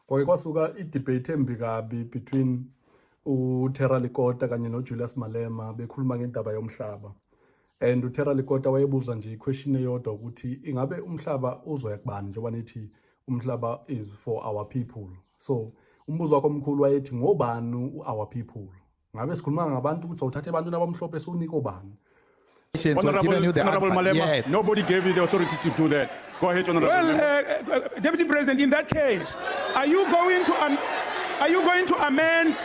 Kwake kwasuka i-debate embi kabi between uTerra Lekota kanye noJulius Malema bekhuluma ngendaba yomhlaba. And uTerra Lekota wayebuza nje i-question eyodwa ukuthi ingabe umhlaba uzoya kubani, njengoba nithi umhlaba is for our people. So umbuzo wakho omkhulu wayethi, ngobani u-our people? Ngabe sikhuluma ngabantu ukuthi awuthathe ebantwini abamhlophe siwunike obani? So Honorable, given you the Honorable answer. Malema, Yes. nobody gave you the authority to do that. Go ahead, Honorable. Well, Member. Deputy President, in that case, are you going to amend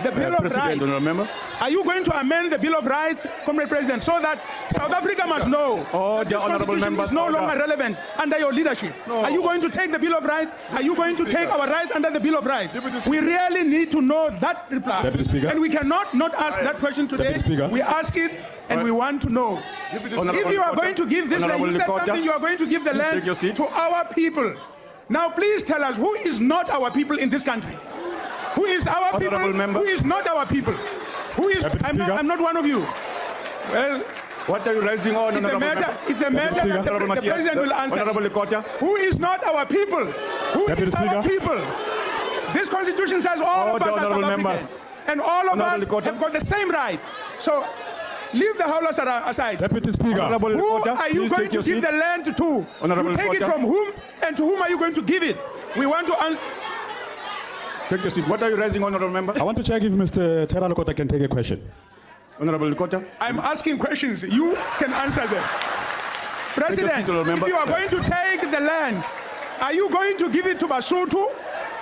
the Bill of President, Rights? Honorable Member. Are you going to amend the Bill of Rights, Comrade President, so that South Africa must know Order, that this honorable constitution members, is no order. longer relevant under your leadership? No. Are you going to take the Bill of Rights? Are you going to take our rights under the Bill of Rights? Deputy We really need to know that reply. Deputy Speaker. And we cannot not ask that question today. Deputy Speaker. We ask it and we want to know. Deputy Honorable If you are Lekota. going to give this land, Honorable you said Lekota. something, you are going to give the land Take your seat. to our people. Now, please tell us who is not our people in this country? Who is our people? Honorable member. Who is not our people? Who is? Deputy I'm not, Speaker. I'm not one of you. Well, What are you raising on, it's a Honorable matter. Member? It's a matter Speaker. that Honorable the Matthias, president will answer. Honorable Lekota. Who is not our people? Who Deputy is our Speaker. people? This constitution says all Order, of us are South honorable members. Africans, and all of Honorable us Lekota. have got the same rights. So, leave the howlers aside. Deputy Speaker. Honorable Who Lekota, are you please going take to your give seat. the land to? Honorable You take it Lekota. from whom and to whom are you going to give it? We want to answer. Take your seat. What are you raising, Honorable Member? I want to check if Mr. Terra Lekota can take a question. Honorable Lekota. I'm asking questions. You can answer them. President, seat, Honorable if Member. you are going to take the land, are you going to give it to Basotho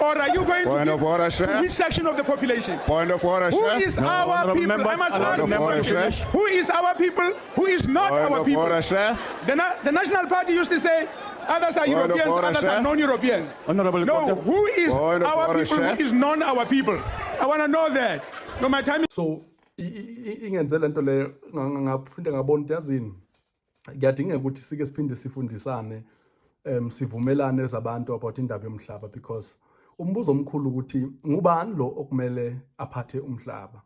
or are you going Point to of give order, to Chair. which section of the population? Point of order, Who Chair. is our Honorable people? I members, must allow ask the Point of member order, to Chair. finish. Who is our people? Who is not Point our of people? order, Chair. The National Party used to say, others are Point of Europeans, order, others Chair. are non-Europeans. Honorable No, Lekota. who is Point of our order, people? Chair. Who is non-our people? I want to know that. No, my time So ingenze lento leyo ngaphinde ngabona ukuthi, yazini, kuyadingeka ukuthi sike siphinde sifundisane, sivumelane zabantu about indaba yomhlaba, because umbuzo omkhulu ukuthi ngubani lo okumele aphathe umhlaba,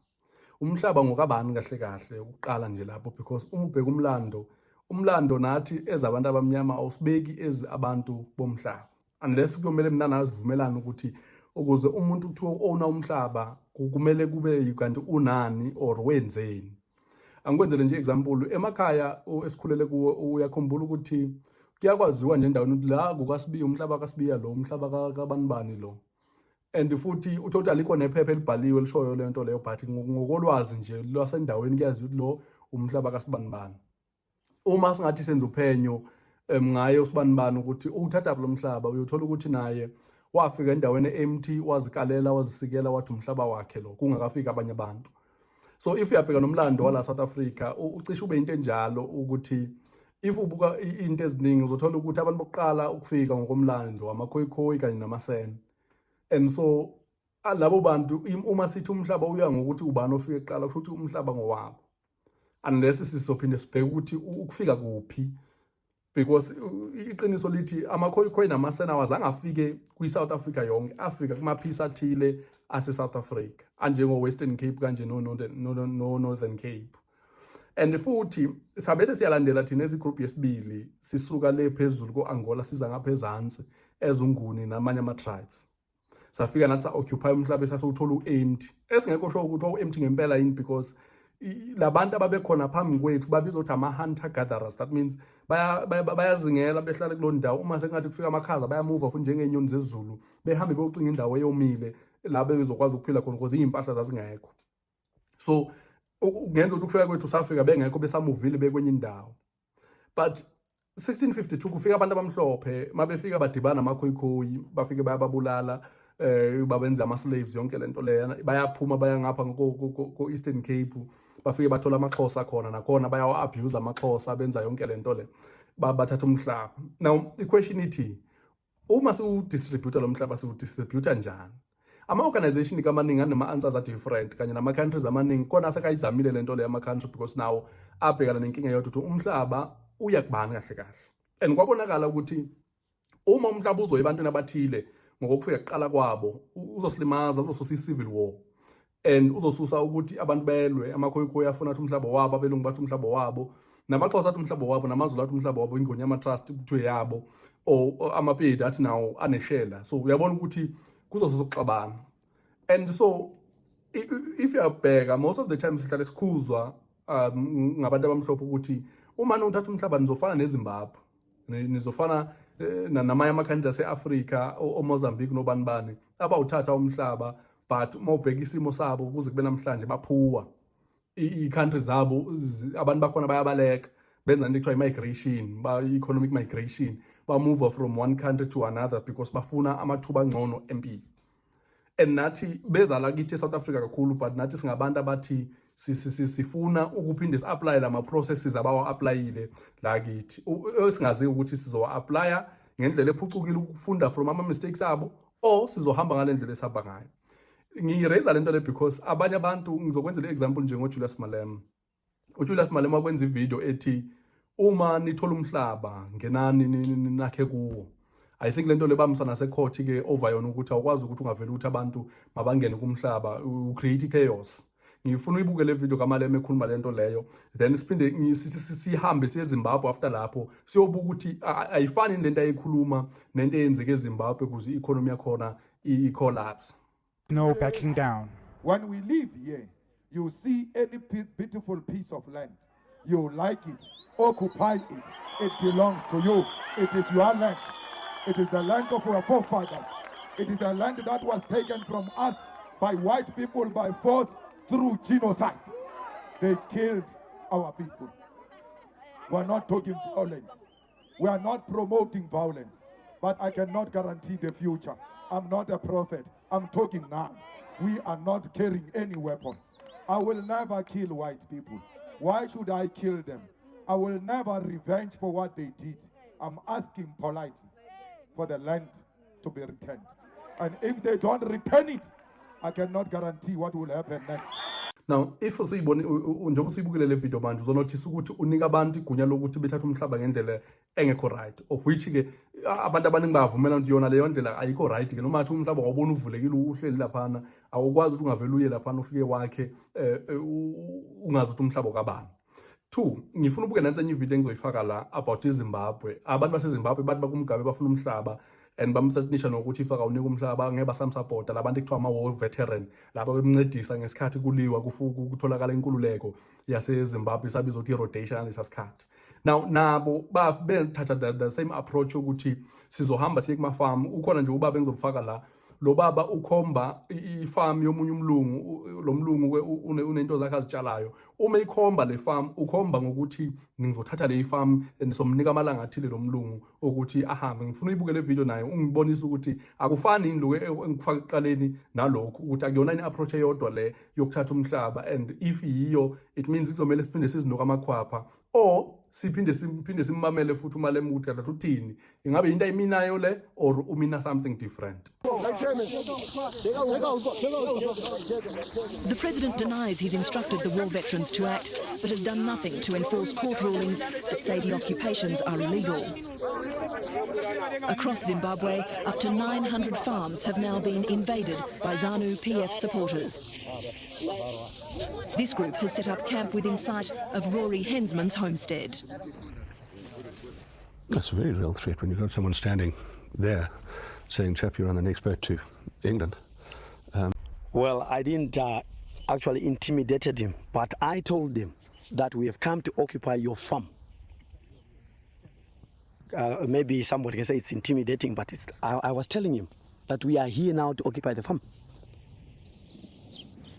umhlaba ngokabani kahle kahle, ukuqala nje lapho, because uma ubheka umlando, umlando nathi ezabantu abamnyama awusibeki ezi abantu bomhlaba, unless kuyomele mina nawe sivumelane ukuthi ukuze umuntu kuthiwa owner umhlaba kumele kube kanti unani or wenzeni. Angikwenzele nje example, emakhaya esikhulele kuwo, uyakhumbula ukuthi kuyakwaziwa nje endaweni ukuthi la kukaSibiya, umhlaba kaSibiya lo, umhlaba kabani bani lo, and futhi uthole ukuthi alikho nephepha elibhaliwe elishoyo leyo nto leyo, but ngokolwazi nje lwasendaweni kuyaziwa ukuthi lo umhlaba kasibani bani. Uma singathi senza uphenyo ngaye usibanibani ukuthi uwuthatha lo mhlaba, uyothola ukuthi naye wafika endaweni empty, wazikalela, wazisikela, wathi umhlaba wakhe lo kungakafiki abanye abantu. So if uyabheka nomlando wala South Africa, ucishe ube into enjalo, ukuthi if ubuka into eziningi uzothola ukuthi abantu bokuqala ukufika ngokomlando amaKhoikhoi kanye namaSen, and so labo bantu, uma sithi umhlaba uya ngokuthi ubani ofike kuqala, kusho ukuthi umhlaba ngowabo, unless sizophinde sibheke ukuthi ukufika kuphi, because iqiniso lithi amaKhoikhoi namaSena awazange afike kwi-South Africa yonke, afika kumaphisi athile ase-South Africa anjengo-Western Cape kanje no-Northern Cape. And futhi sabe sesiyalandela thina ezigroup yesibili, sisuka le phezulu ko-Angola, siza ngapha ezansi eZunguni namanye ama-tribes, safika nathi sa-occupy umhlaba esasiwuthola u-empty, esingekho sure ukuthi wawu-empty ngempela yini, because labantu ababekhona phambi kwethu babizwa ukuthi ama-hunter gatherers. That means bayazingela, behlale kuloo ndawo. Uma sekungathi kufika amakhaza, bayamuva futhi njengey'nyoni zezulu, behambe beyocinga indawo eyomile la bezokwazi ukuphila khona, because iy'mpahla zazingekho. So kungenza ukuthi ukufika kwethu safika bengekho, besamuvile bekwenye indawo. But 1652 kufika abantu abamhlophe, mabefika badibana namaKhoyikhoi, bafike bayababulala, babenza ama slaves, yonke lento leya. Bayaphuma, baya ngapha ko Eastern Cape, bafike bathola amaXhosa khona, nakhona bayawa abuse amaXhosa, benza yonke lento le, bathatha umhlaba. Now i-question ithi, uma siwu-distribute lo mhlaba, siwu-distribute njani? Ama-organization kamaningi anama-answers a-different kanye nama-countries amaningi khona asekayizamile lento leyo, ama-country, because nawo abhekana nenkinga yodwa ukuthi umhlaba uya kubani kahle kahle. And kwabonakala ukuthi uma umhlaba uzoya ebantwini abathile ngokufika kuqala kwabo, uzosilimaza, uzosusa i-civil war and uzosusa ukuthi abantu belwe. AmaKhoyikhoi afuna ukuthi umhlaba wabo, abelungu bathi umhlaba wabo. NamaXhosa athi umhlaba wabo, namaZulu athi umhlaba wabo, iNgonyama Trust kuthiwe yabo, or amaPedi athi nawo aneshela. So uyabona ukuthi kuzosokuxabana. And so if uyabheka, most of the time sihlale sikhuzwa ngabantu abamhlophe ukuthi uma nithatha umhlaba nizofana neZimbabwe, nizofana namanye ama-country ase-Afrika, oMozambique nobani bani abawuthatha umhlaba, but uma ubheka isimo sabo kuze kube namhlanje baphuwa i-country zabo, abantu bakhona bayabaleka, benza into ekuthiwa i-migration, i-economic migration, ba-move from one country to another because bafuna amathuba angcono empilo. And nathi beza la kithi eSouth Africa kakhulu, but nathi singabantu abathi sifuna ukuphinde si-apply lama processes abawa-applyile la kithi, esingaziyo ukuthi sizowa-applya ngendlela ephucukile ukufunda from ama-mistakes abo or sizohamba ngale ndlela esihamba ngayo. Ngiyi-raise lento le because abanye abantu, ngizokwenzela i-example njengoJulius Malema. UJulius Malema kwenza ivideo ethi uma nithola umhlaba ngenani nakhe kuwo. I think lento le bamsa nasecourt ke over yona, ukuthi awukwazi ukuthi ungavela ukuthi abantu mabangene kumhlaba, u-create chaos. Ngifuna uyibuke le video kaMalema ekhuluma lento leyo, then siphinde sihambe siye eZimbabwe after lapho, siyobuka ukuthi ayifani lento ayikhuluma nento eyenzeke eZimbabwe ukuze i-economy yakhona i-collapse. No backing down. When we leave here, you see any beautiful piece of land, you like it, occupy it. It belongs to you. It is your land. It is the land of our forefathers. It is a land that was taken from us by white people by force through genocide. They killed our people. We are not talking violence. We are not promoting violence. But I cannot guarantee the future. I'm not a prophet. I'm talking now. We are not carrying any weapons. I will never kill white people. Why should I kill them? I will never revenge for what they did. I'm asking politely for the land to be returned. And if they don't return it, I cannot guarantee what will happen next. Now if usuyibone njengoba usuyibukele le video manje, uzonothisa ukuthi unika abantu igunya lokuthi bethathe umhlaba ngendlela engekho right, of which ke abantu abaningi bayavumela ukuthi yona leyo ndlela ayikho right ke. Noma athi umhlaba wawubona uvulekile, uhleli laphana, awukwazi ukuthi ungavele uye laphana ufike wakhe ungazi ukuthi umhlaba okabani. Two, ngifuna ubuke nansi enye ivideo engizoyifaka la about iZimbabwe. Abantu baseZimbabwe bathi bakuMugabe bafuna umhlaba and bamthreatenisha nokuthi if akawunika umhlaba ngeke basamsupporta. Labantu ekuthiwa ama-war veteran laba bemncedisa ngesikhathi kuliwa kutholakala inkululeko yaseZimbabwe, isabizwa ukuthi i-Rhodesia ngalesa sikhathi. Now nabo bethatha the same approach yokuthi sizohamba siye kumafamu. Ukhona nje ubaba engizomfaka la, lo baba ukhomba ifarm yomunye umlungu. Lo mlungu ke unento zakhe azitshalayo. Uma ikhomba le farm, ukhomba ngokuthi ngizothatha le farm and somnika amalanga athile lo mlungu ukuthi ahambe. Ngifuna uyibuke le video nayo, ungibonise ukuthi akufani yini lokhu engikufaka ekuqaleni nalokhu, ukuthi akuyona ini approach eyodwa le yokuthatha umhlaba, and if yiyo, it means kuzomele siphinde sizinuke amakhwapha or siphinde simmamele futhi uMalema ukuthi kahle uthini, ingabe into ayiminayo le or umina something different. The president denies he's instructed the war veterans to act, but has done nothing to enforce court rulings that say the occupations are illegal. Across Zimbabwe, up to 900 farms have now been invaded by ZANU PF supporters. This group has set up camp within sight of Rory Hensman's homestead. That's a very real threat when you've got someone standing there saying, "Chap, you're on the next boat to England." Well, I didn't actually intimidated him, but I told him that we have come to occupy your farm. Maybe somebody can say it's intimidating, but I was telling him that we are here now to occupy the farm.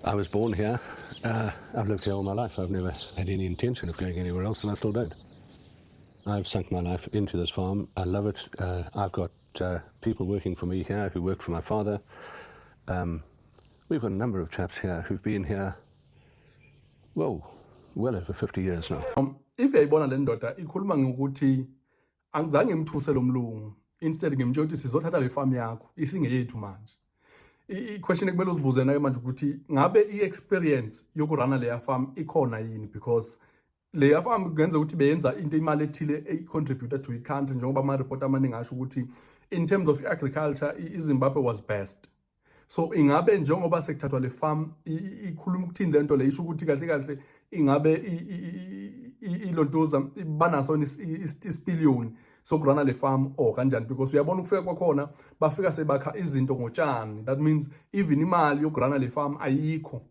I was born here. I've lived here all my life. I've never had any intention of going anywhere else, and I still don't. I've sunk my life into this farm. I love it. I've got people working for me here who worked for my father. We've got a number of chaps here who've been here, well over 50 years now. If uyayibona le ndoda ikhuluma ngokuthi angizange ngimthuse lo mlungu, instead ngimtshela ukuthi sizothatha le farm yakho, isingeyethu manje. I-question ekumele uzibuze nayo manje ukuthi ngabe i-experience yokuruna leya farm ikhona yini, because leya farm kungenzeka ukuthi beyenza into imali ethile eyi-contributor to i-country, njengoba ama-report amaningi asho ukuthi in terms of agriculture iZimbabwe was best. So ingabe njengoba sekuthathwa le farm, ikhuluma ukuthini le nto le? Isho ukuthi kahle kahle Ingabe ilontuza banaso isipiliyoni sokurana le farm or kanjani? Because uyabona, ukufika kwakhona bafika sebakha izinto ngotshani. That means even imali yokurana le farm ayikho,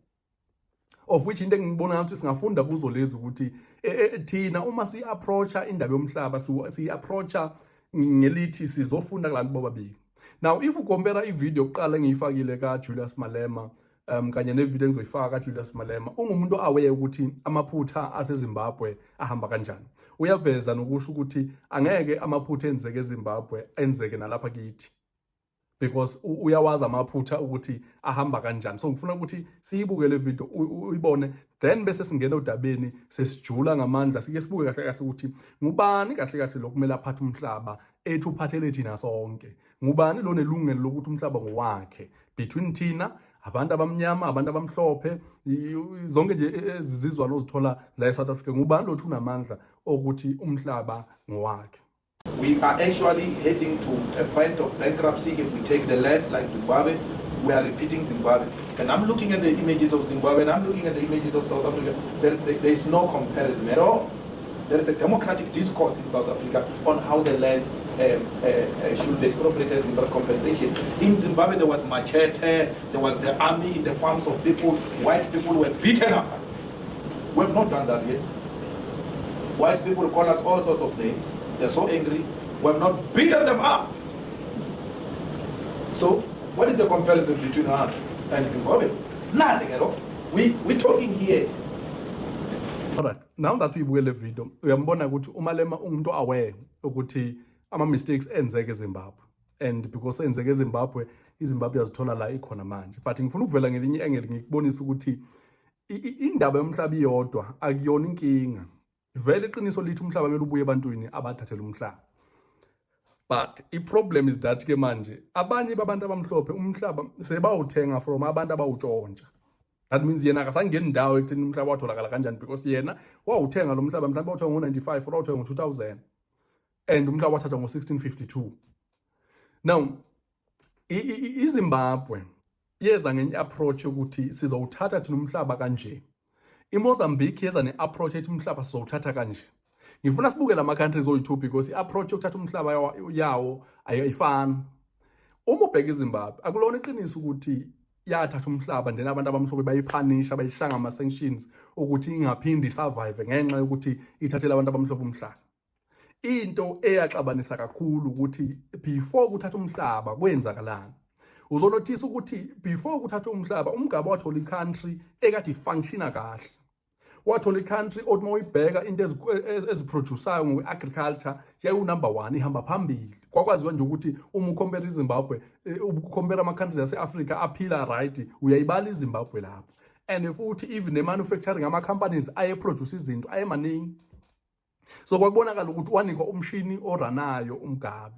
of which into engibona ngathi singafunda kuzo lezi ukuthi thina uma si-approacha indaba yomhlaba, siyi-approacha ngelithi sizofunda kulantu bobabili. Now, if ukompera ivideo yokuqala engiyifakile kaJulius Malema kanye nevideo engizoyifaka kaJulius Malema, ungumuntu aware ukuthi amaphutha aseZimbabwe ahamba kanjani. Uyaveza nokusho ukuthi angeke amaphutha enzeke eZimbabwe enzeke nalapha kithi, because uyawazi amaphutha ukuthi ahamba kanjani. So ngifuna ukuthi siyibuke le video, uyibone, then bese singena odabeni, sesijula ngamandla, sike sibuke kahle kahle ukuthi ngubani kahle kahle lokumele aphathe umhlaba ethi uphathele thina sonke. Ngubani lo nelungelo lokuthi umhlaba ngowakhe between thina abantu abamnyama, abantu abamhlophe, zonke nje ezizizwana ozithola la eSouth Africa? Ngubani lothi unamandla okuthi umhlaba ngowakhe? We are actually heading to a point of bankruptcy if we take the land like Zimbabwe. We are repeating Zimbabwe. And I'm looking at the images of Zimbabwe and I'm looking at the images of South Africa. There is no comparison at all. There is a democratic discourse in South Africa on how the land should be expropriated without compensation. In Zimbabwe, there was machete, there was the army in the farms of people, white people were beaten up. We have not done that yet. White people call us all sorts of names. They're so angry. We have not beaten them up. So, what is the comparison between us and Zimbabwe? Nothing at all. We're talking here. Alright, now that uyibuke le video, uyambona ukuthi uMalema ungumuntu aware ukuthi ama mistakes enzeke eZimbabwe, and because enzeke eZimbabwe, iZimbabwe yazithola la ikhona manje. But ngifuna ukuvela ngelinye angle, ngikubonisa ukuthi indaba yomhlaba iyodwa akuyona inkinga. Vele iqiniso lithi umhlaba kumele ubuye ebantwini abathathela umhlaba, but i-problem is that ke manje abanye babantu abamhlophe umhlaba sebawuthenga from abantu abawutshontsha. That means yena akasangeni ndawo ekutheni umhlaba watholakala kanjani, because yena wawuthenga lo mhlaba, mhlawumbe wawuthenga ngo-95 or wawuthenga ngo-2000, and umhlaba wathathwa ngo-1652. Now, iZimbabwe yeza ngenye approach yokuthi sizowuthatha thina umhlaba kanje. IMozambique yeza ne-approach ethi umhlaba sizowuthatha kanje. Ngifuna sibuke lama countries oyi-two, because i-approach yokuthatha umhlaba yawo ayifani. Uma ubheka iZimbabwe, akulona iqiniso ukuthi yathatha umhlaba then abantu abamhlophe bayiphanisha, bayishanga ama-sanctions ukuthi ingaphindi isurvive ngenxa yokuthi ithathele abantu abamhlophe umhlaba. Into eyaxabanisa kakhulu ukuthi before kuthatha umhlaba kwenzakalani. Uzonothisa ukuthi before kuthatha umhlaba, uMugabe wathola i-country ekade ifunctiona kahle, wathola i-country othi uma uyibheka into eziproducayo ngokwe-agriculture yayiwu-number one, ihamba phambili. Kwakwaziwa nje ukuthi uma ukhompera iZimbabwe, ukhompera ama-countries ase-Afrika aphila right, uyayibala iZimbabwe lapho. And futhi even ne-manufacturing, ama-companies ayeproduce izinto ayemaningi. So kwakubonakala ukuthi wanikwa umshini oranayo uMugabe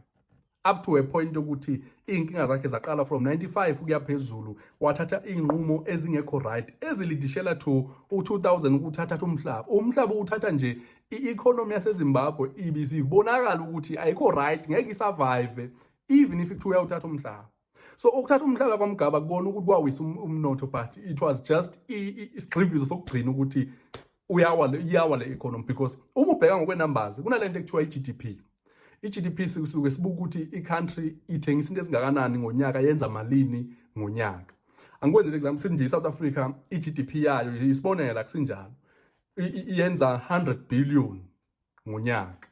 up to a point yokuthi iy'nkinga zakhe zaqala from 95 kuya phezulu. Wathatha iy'nqumo ezingekho right ezilidishela to u-2000 ukuthi athathe umhlaba. Umhlaba uwuthatha nje, i-economy yaseZimbabwe ibisibonakala ukuthi ayikho right, ngeke isurvive even if kuthiwa uyawuthatha umhlaba. So ukuthatha umhlaba kwaMugabe kubona ukuthi kwawisa umnotho, but it was just isigxivizo sokugcina ukuthi uyawa iyawa le economy, because uma ubheka ngokwe-numbers, kunalento ekuthiwa i-GDP. I-GDP sisuke sibuka ukuthi i-country ithengisa into ezingakanani ngonyaka, yenza malini ngonyaka. Angikwenzele example, sithi nje i-South Africa, i-GDP yayo, isibonela kusinjalo, iyenza 100 billion ngonyaka.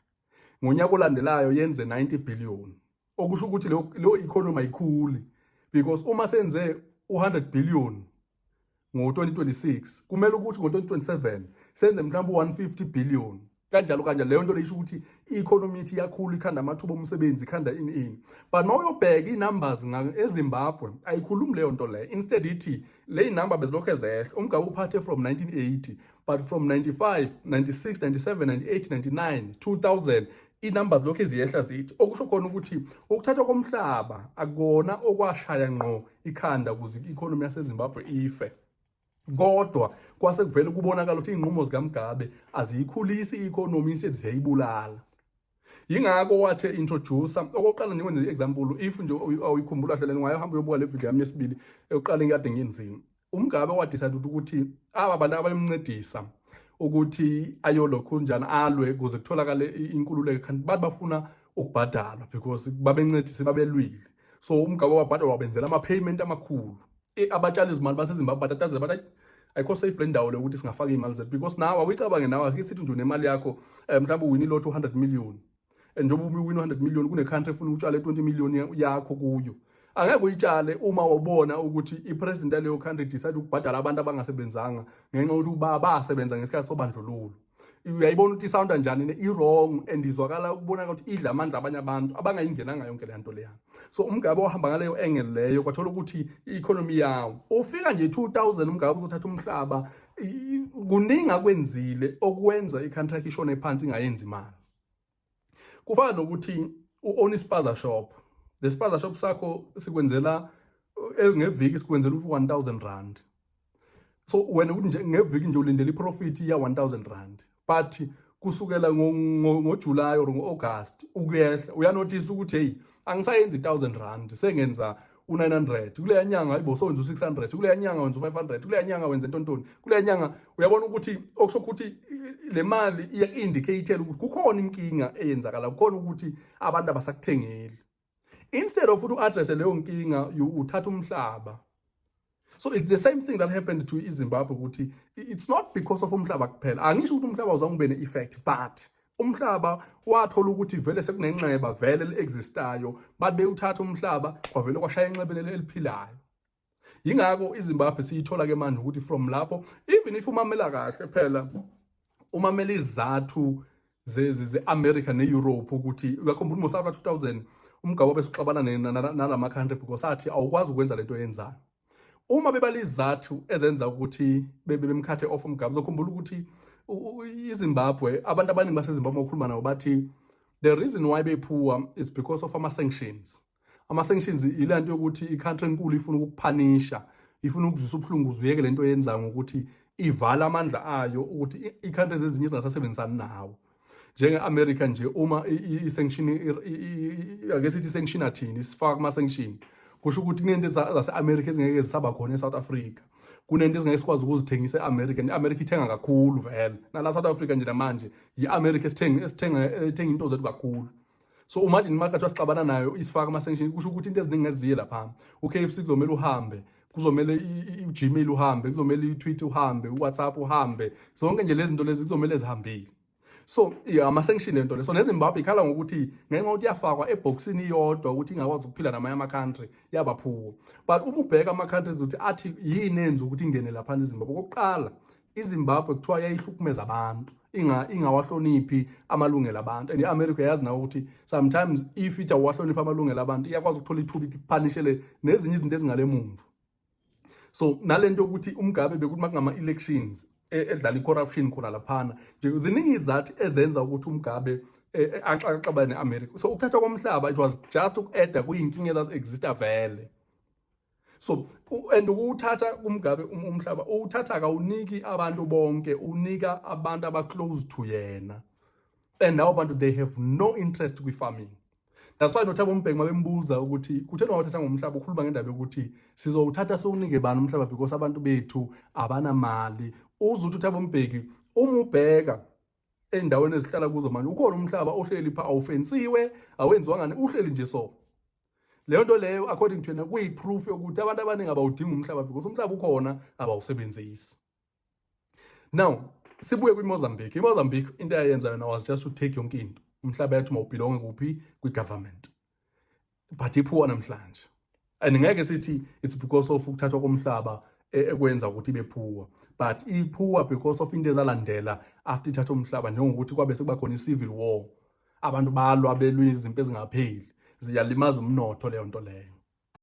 Ngonyaka olandelayo yenze 90 billion, okusho ukuthi leyo economy ayikhuli, because uma senze u-100 billion ngo-2026, kumele ukuthi ngo-2027 senze mhlawumbe u-150 billion, kanjalo kanjalo. Leyo nto leyo ukuthi i-economy ithi iyakhula, ikhanda amathuba omsebenzi, ikhanda ini ini, but uma uyobheka iy'numbers eZimbabwe ayikhulumi leyo nto leyo. Instead ithi le number bezilokhu ezehla. UMugabe uphathe from 1980, but from 95, 96, 97, 98, 99, 2000, iy'numbers lokhu eziyehla zithi, okusho khona ukuthi ukuthathwa komhlaba akukona okwashaya ngqo ikhanda ukuze i-economy yaseZimbabwe ife, kodwa kwase kuvele kubonakala ukuthi iy'nqumo zikaMugabe aziyikhulisi i-economy, instead ziyayibulala. Yingakho wathe introducer okokuqala. Ngikwenze i-example, if nje awuyikhumbula kahle lena, ungayahamba uyobuka le video yami yesibili eyokuqala engikade ngiyenzile. UMugabe wadecide ukuthi aba bantu abayomncedisa Ukuthi ayolokhu njani alwe kuze kutholakale inkululeko, kanti bathi bafuna ukubhadalwa because babencedise, babelwile. So uMugabe wabhadalwa, wabenzela ama-payment amakhulu. Abatshali izimali baseZimbabwe batatazela, bathi, "Ayikho safe le ndawo le ukuthi singafaka iy'mali zethu," because nawe awuyicabange, nawe ake sithi nje unemali yakho, mhlawumbe uwine ilotho 100 million, and njengoba uwine 100 million, kune-country efuna utshale 20 million yakho kuyo. Angeke uyitshale uma ubona ukuthi i-president yaleyo country decide ukubhadala abantu abangasebenzanga ngenxa yokuthi basebenza ngesikhathi sobandlululo. Uyayibona ukuthi i-sounda njani? I-wrong and izwakala ukubonakala ukuthi idla amandla abanye abantu abangayingenanga yonke leya nto leyana. So uMugabe wahamba ngaleyo angle leyo, kwathola ukuthi i-economy yawo ufika nje 2000, uMugabe uzothatha umhlaba. Kuningi akwenzile okwenza i-country yakhe ishone phansi, ingayenzi imali. Kufana nokuthi u-own ispaza shop, le spaza shop sakho sikwenzela ngeviki, sikwenzela u-R1000. So wena ukuthi nje ngeviki nje ulindele i-profit ya R1000, but kusukela ngoJuly or ngo-August ukuyehla, uyanotice ukuthi, hey, angisayenzi R1000, sengenza u-900 kuleya nyanga. Hayibo, sowenza u-600 kuleya nyanga, wenza u-500 kuleya nyanga, wenza entontoni kuleya nyanga. Uyabona ukuthi okusho ukuthi le mali iya-indicate ukuthi kukhona inkinga eyenzakala, kukhona ukuthi abantu abasakuthengeli. Instead of ukuthi u-address leyo nkinga, uthatha umhlaba. So it's the same thing that happened to iZimbabwe, ukuthi it's not because of umhlaba kuphela. Angisho ukuthi umhlaba uzange ube ne-effect, but umhlaba wathola ukuthi vele sekunenxeba vele li-existayo. Bathi bewuthatha umhlaba, kwavele kwashaya inxeba leli eliphilayo. Yingakho iZimbabwe siyithola ke manje ukuthi from lapho, even if umamela kahle phela, umamela izathu ze-America ne-Europe, ukuthi uyakhumbula uMosaka 2000, uMugabe wabe uxabana nalama country because athi awukwazi ukwenza lento oyenzayo. Uma bebala izathu ezenza ukuthi bemkhathe off uMugabe, uzokhumbula ukuthi iZimbabwe, abantu abaningi baseZimbabwe okhuluma nabo bathi the reason why be-poor is because of ama-sanctions. Ama-sanctions ile nto yokuthi i-country enkulu ifuna ukukuphanisha, ifuna ukuzwisa ubuhlungu ukuze uyeke lento oyenzayo, ngokuthi ivala amandla ayo ukuthi i-countries ezinye zingasasebenzisani nawo, njenge-America nje. Uma i-sanction, ake sithi i-sanction athini, isifaka kuma-sanction, kusho ukuthi kunento zase-America ezingeke zisaba khona e-South Africa, kunento ezingeke sikwazi ukuzithengisa e-America. I-America ithenga kakhulu vele nala South Africa nje namanje, yi-America esithenga ethenga into zethu kakhulu. So imagine uma kuthiwa sixabana nayo, isifaka ama-sanction, kusho ukuthi into eziningi eziye lapha, u-KFC kuzomele uhambe, kuzomele u-Gmail uhambe, kuzomele i-Twitter uhambe, u-WhatsApp uhambe, zonke nje lezi zinto lezi kuzomele zihambile. So yeah, ama-sanction lento le. So neZimbabwe ikhala ngokuthi ngenxa yokuthi iyafakwa ebhokisini iyodwa, ukuthi ingakwazi ukuphila namanye ama-country, yaba poor. But uma ubheka ama-countries ukuthi athi yini enza ukuthi ingene laphana iZimbabwe, okokuqala iZimbabwe kuthiwa yayihlukumeza abantu, ingawahloniphi amalungelo abantu, and i-America yazi nawo ukuthi sometimes if ithi awuwahloniphi amalungelo abantu, iyakwazi ukuthola ithuba ikuphanishele nezinye izinto ezingale mumva. So nalento yokuthi uMugabe bekuthi makungama-elections edlala i-corruption khona laphana nje, ziningi izathu ezenza ukuthi uMugabe axabane ne-America. So ukuthathwa komhlaba, it was just uku-adda kuyinkinga ezazi-exista vele. So and ukuwuthatha kuMugabe umhlaba, uwuthatha akawuniki abantu bonke, unika abantu aba-close to yena, and labo bantu, they have no interest kwi-farming. That's why noThabo Mbeki mabembuza ukuthi kutheni wawuthatha ngomhlaba, ukhuluma ngendaba yokuthi sizowuthatha siwunike bani umhlaba because abantu bethu abanamali. Uze uthi uThabo Mbeki, uma ubheka endaweni ezihlala kuzo manje, ukhona umhlaba ohleli pha, awufensiwe, awenziwanga ngani, uhleli nje. So leyo nto leyo, according to yena, kuyi-proof yokuthi abantu abaningi abawudingi umhlaba because umhlaba ukhona, abawusebenzisi. Now sibuye kwiMozambique. IMozambique into eyayenza yona was just to take yonke into, umhlaba yathi mawubelonge kuphi? Kwi-government. But i-poor namhlanje, and ngeke sithi it's because of ukuthathwa komhlaba ekwenza ukuthi ibe poor, but i-poor because of into ezalandela after ithatha umhlaba, njengokuthi kwabe sekuba khona i-civil war, abantu balwa, belwa izimpi ezingapheli, ziyalimaza umnotho leyo nto leyo.